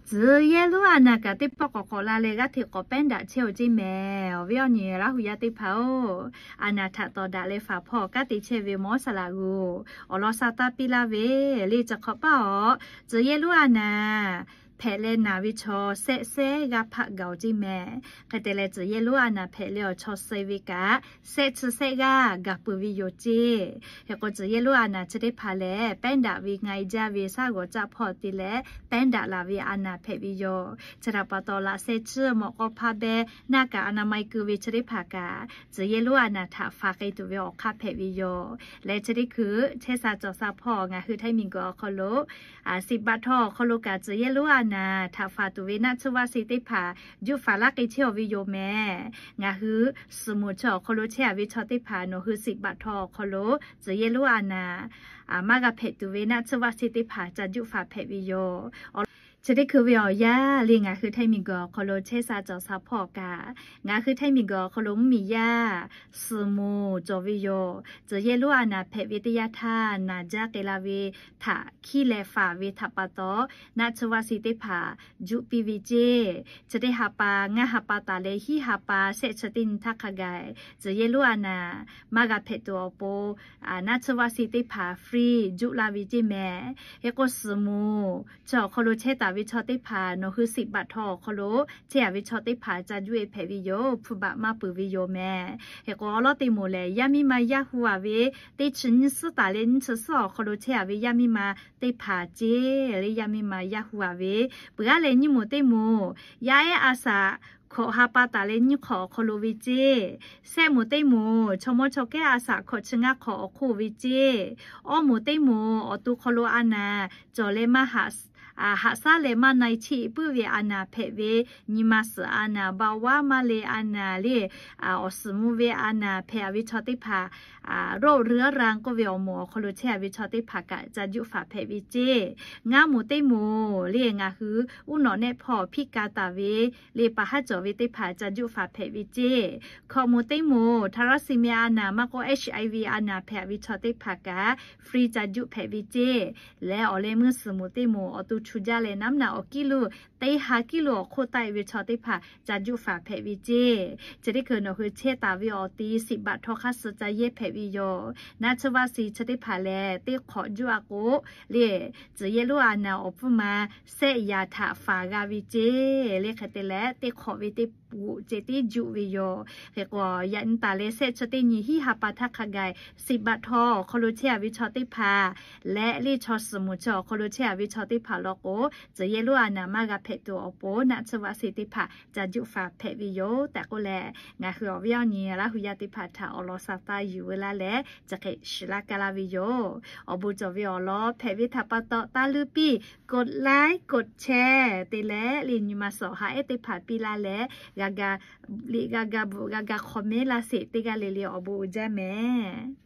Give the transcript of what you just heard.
Tcuh yehˇ lonˉ a naˍ kaꞈ teˇ pawˆ k'awꞈ k'awꞈ la leh g'aˇ hteꞈ k'awꞈ pehˉ daꞈ chehˇ-oˬ ceˇ mehˍ. Awˬ viˉ awˬ nyi Laˇ hu yaˇ teˇ hpaˍ-oˬ, a naˍ htaꞈ tawˍ daꞈ leh faˍ hpawˇ kanˉ te chehˇ ve mawˇ saˍ laꞈ g'uˬ awˬ lawn sha taˇ piˇ laˇ ve le. Chi hk'awꞈ paˇ awˬ, tcuh yehˇ lonˉ a naˍ hpehꞈ leh naˬ ve chaw shehˆ shehˆ g'aˇ hpaˆ gaˬ-oˬ ceˇ mehˍ. Hk'e te leh tcuh yehˇ lonˉ a naˍ hpehꞈ leh awˬ chaw suh ve kaꞈ shehˆ chi shehˆ g'aˇ gaˬ peuˬ ve yoˬ ceˇ. Hk'e k'o tcuh yehˇ lonˉ a naˍ chi teˇ hpaˍ lehˬ pehˉ daꞈ ve nga e jaˇ ve shaˉ g'awˬ caˆ hpawˇ te leh pehˉ daꞈ laˬ ve a naˍ hpehꞈ ve yoˬ. Chi htaꞈ pa taw laꞈ sheh chiˇ mawꞈ k'aw hpaˇ beh naˇ kaꞈ a naˍ ma e keu ve chi teˇ hpaˍ kaꞈ tcuh yehˇ lonˉ a naˍ htaꞈ faˍ k'ai tuˬ ve awˬ hk'aˇ hpehꞈ ve yoˬ. Leh chi teˇ hkui chehˇ sha cawˬ sha hpawˇ ngaˬ hui Htaiˇ miˬguiˬ awˬ hk'aw lo siˍ baꞈ htaw awˬ hk'aw lo kaꞈ tcuh yehˇ lonˉ a naˍ htaꞈ faˍ tuˬ ve naˆ tsuhˇ vaˆ seˍ teˇ hpaˍ juˆ faˍ laˇ k'ai chehˇ-oˬ ve yoˬ mehˍ. Ngaˬ hui suhˍ moˍ chi awˬ hk'aw lo chehˇ a ve chaw teˇ hpaˍ nawˬ hui siˍ baꞈ htaw awˬ hk'aw lo tcuh yehˇ lonˉ a naˍ maˇ g'a hpehꞈ tuˬ ve naˆ tsuhˇ vaˆ seˍ teˇ hpaˍ ca juˆ faˍ hpehꞈ ve yoˬ. Chi teˇ hkui ve awˬ yanˇ le ngaˬ hui Htaiˇ miˬguiˬ awˬ hk'aw lo chehˇ sha cawˬ sha hpawˇ kaꞈ ngaˬ hui Htaiˇ miˬguiˬ awˬ hk'aw lo mvuhˇmiˬ yaˇ suhˍ moˍ cawˬ ve yoˬ. Tcuh yehˇ lonˉ a naˍ hpehꞈ ve teˇ yanˇ htaˇ naˍ jaˇ k'ai la ve htaꞈ hkiˉ leh faˍ ve htaꞈ pa taw naˆ tsuhˇ vaˆ seˍ teˇ hpaˍ juˆ piˇ ve ceˇ. Chi teˇ ha pa ngaˇ ha pa taˍ leh hiˉ ha pa shehˆ chi teˇ nyi htaˇ hk'a gaˬ tcuh yehˇ lonˉ a naˍ maˇ g'a hpehꞈ tuˬ awˬ pon naˆ tsuhˇ vaˆ seˍ teˇ hpaˍ free juˆ laˇ ve ceˇ mehˍ. Hk'e k'o suhˍ moˍ chi awˬ hk'aw lo chehˇ taˍ ve chaw teˇ hpaˍ nawˬ hui siˍ baꞈ htaw awˬ hk'aw lo chehˇ a ve chaw teˇ hpaˍ ca juˆ e hpehꞈ ve yoˬ. Hpu baꞈ maˇ peuˬ ve yoˬ mehˍ. Hk'e k'o awˬ lawn teˇ moˍ lehˬ yaˇ miˇ ma yaˇ hu a ve teˇ chi nyiˇ suhˉ taˍ leh nyiˇ chi suhˉ awˬ hk'aw lo chehˇ a ve yaˇ miˇ ma teˇ hpaˍ ceˇ. Leh yaˇ miˇ ma yaˇ hu a ve peuˬ g'aˇ leh nyiˇ moˍ teˇ moˍ yaˇ ehˉ a shaꞈ hkawꞈ ha pa taˍ leh nyiˇ hk'awꞈ awˬ hk'aw lo ve ceˇ. Shehˆ moˍ teˇ moˍ chaw mawˇ chaw kehˉ a shaꞈ hkawꞈ chi ngaˇ hk'awꞈ awˬ hk'oˆ ve ceˇ. Awˇ moˍ teˇ moˍ awˬ to hk'aw lo a naˍ cawˬ leh maˇ haꞈ haꞈ shaˉ leh maˇ na e cheˆ puiˉ ve a naˍ hpehꞈ ve, nyi ma suhˍ a naˍ, ba vaˉ maˇ le a naˍ le, awˬ suhˍ mvuh ve a naˍ hpehꞈ ve chaw teˇ hpaˍ, โรคเรื้อรัง k'oˆ ve awˬ moˍ awˬ hk'aw lo chehˇ a ve chaw teˇ hpaˍ kaꞈ ca juˆ faˍ hpehꞈ ve ceˇ. Ngaˇ moˍ teˇ moˍ le ngaˬ hui uˉ nawꞈ nehˆ hpawˇ hpiˇ ka taˍ ve le pa haˉ cawˬ ve teˇ hpaˍ ca juˆ faˍ hpehꞈ ve ceˇ. Hkawꞈ moˍ teˇ moˍ ทาลัสซีเมีย a naˍ maˇ k'oˆ เอชไอวี a naˍ hpehꞈ ve chaw teˇ hpaˍ kaꞈ free ca juˆ hpehꞈ ve ceˇ. Leh awˬ leh meuˇ suhˍ moˍ teˇ moˍ awˬ to chu jaˇ leh naˉ mvuhˇ naw awˬ kiˉ lo teˇ ha kiˉ lo awˬ hk'oˆ taˆ e ve chaw teˇ hpaˍ ca juˆ faˍ hpehꞈ ve ceˇ. Chi teˇ hkui nawˬ hui chehˇ taˍ ve awˬ ti siˍ baꞈ htaw hk'aˇ suh ca yehˇ hpehꞈ ve yoˬ. Naˆ tsuhˇ vaˆ seˍ chi teˇ hpaˍ lehˬ teˇ hk'awꞈ juˆ a k'o le, tcuh yehˇ lonˉ a naˍ awˬ pfuhˇ ma shehˆ yaꞈ htaꞈ faˍ g'a ve ceˇ. Le hk'e te leh teˇ hk'awꞈ ve teˇ g'uꞈ ceh tiˉ juˆ ve yoˬ. Hk'e k'o yaꞈ nyi taˍ leh shehˆ chi teˇ nyi hiˉ ha pa htaˇ hk'a gaˬ siˍ baꞈ htaw awˬ hk'aw lo chehˇ a ve chaw teˇ hpaˍ leh le chaw suhˍ moˍ chi awˬ hk'aw lo chehˇ a ve chaw teˇ hpaˍ law k'o, tcuh yehˇ lonˉ a naˍ maˇ g'a hpehꞈ tuˬ awˬ pon naˆ tsuhˇ vaˆ seˍ teˇ hpaˍ ca juˆ faˍ hpehꞈ ve yoˬ tehꞈ k'oˆ leh, ngaˬ hui awˬ viˉ awˬ nyi Laˇ hu yaˇ teˇ hpaˍ htaꞈ awˬ lawn sha taˇ yuˬ ve laˇ leh chi hk'e shiˍ laˇ kaˇ laˇ ve yoˬ. Awˬ bon cawˬ ve awˬ lawn hpehꞈ ve htaꞈ pa taw taˇ luˇ piˇ กดไลค์ กดแชร์ te leh le nyi ma suhˍ haꞈ ehˉ teˇ hpaˍ piˇ laˇ leh, g'a ga liꞈ g'a ga bvuhꞈ g'a ga คอมเมนต์ laˇ sheˍ. Teˇ g'aˇ le le awˬ bon uiˍ jaˇ mehˍ.